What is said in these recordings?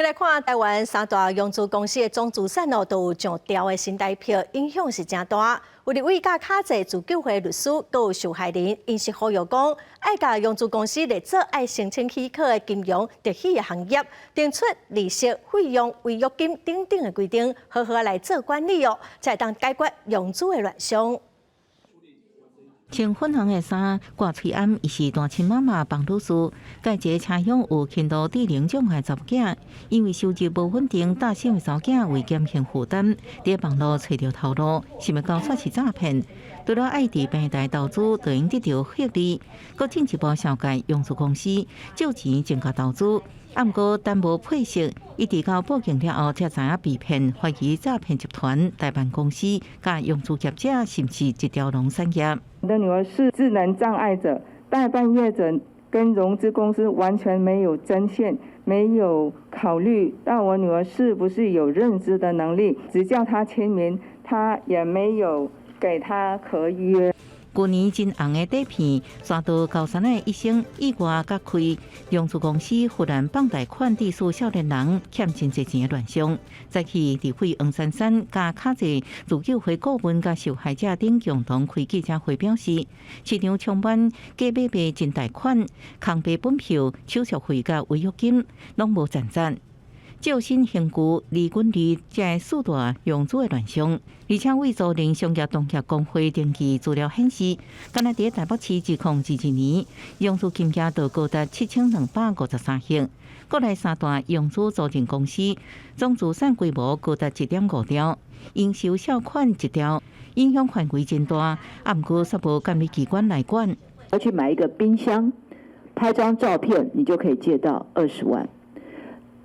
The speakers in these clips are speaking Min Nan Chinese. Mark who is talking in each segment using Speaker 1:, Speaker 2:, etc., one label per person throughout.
Speaker 1: 來看台灣三大融資公司的總資產哦，都有上兆的新台票，影響是誠大。有立委佮較濟自救會律師，閣有受害人，𪜶是呼籲講，愛共融資公司列做愛申請許可的金融特許的行業，定出利息、費用、違約金等等的規定，好好來做管理哦，才會當解決融資的亂象。
Speaker 2: 穿粉紅的衫，掛喙罨，伊是單親媽媽彭女士，佮一个車廂有輕度智能障礙查某囝，因為收入無穩定，擔心查某囝為減輕負擔，佇網路揣著頭路，想袂到煞是詐騙。除了愛佇平台投資，就會得著獲利，閣進一步紹介融資公司借錢增加投資。啊，毋過等無配息，一直到報警了後，才知影被騙，懷疑詐騙集團代辦公司佮融資業者是毋是一條龍產業。
Speaker 3: 我的女兒是智能障礙者，代辦業者跟融資公司完全沒有徵信，沒有考慮到我女兒是不是有認知的能力，只叫她簽名，他也沒有給她合約。
Speaker 2: 舊年真紅的底片，刷到高山的醫生意外佮開融資公司忽然放貸款，致使少年人欠真濟錢的亂象。早起立委黃珊珊佮較濟自救會顧問佮受害者等共同開記者會表示，市場充滿假買賣真貸款、空白本票、手續費佮違約金，攏無讚讚。借新還舊、利滾利，這四大融資的亂象，而且為租賃商業同業公會登記資料顯示，干焦佇台北市2022年，融資金額就高達7253億。國內三大融資租賃公司總資產規模高達1.5兆，應收賬款1兆，影響範圍真大。啊，毋過煞無監理機關來管。
Speaker 4: 要去買一個冰箱，拍張照片，你就可以借到20萬。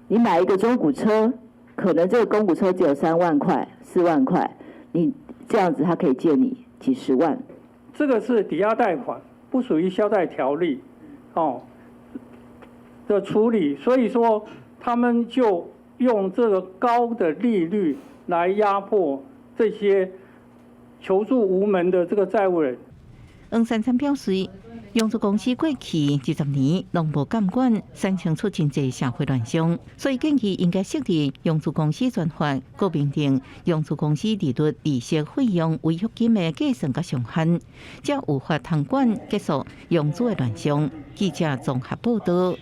Speaker 4: 你買一個中古車，可能這個中古車只有3萬塊、4萬塊，你這樣子他可以借你幾十萬。
Speaker 5: 這個是抵押貸款，不屬於消債條例，哦的處理，所以說他們就用這個高的利率來壓迫這些求助無門的這個債務人。
Speaker 2: 黃珊珊表示，融資公司過去20年攏無監管，產生出真濟社會亂象，所以建議應該設立融資公司專法，閣明定融資公司利率、利息、費用、違約金的計算佮上限，才有法通管結束融資的亂象。記者綜合報道。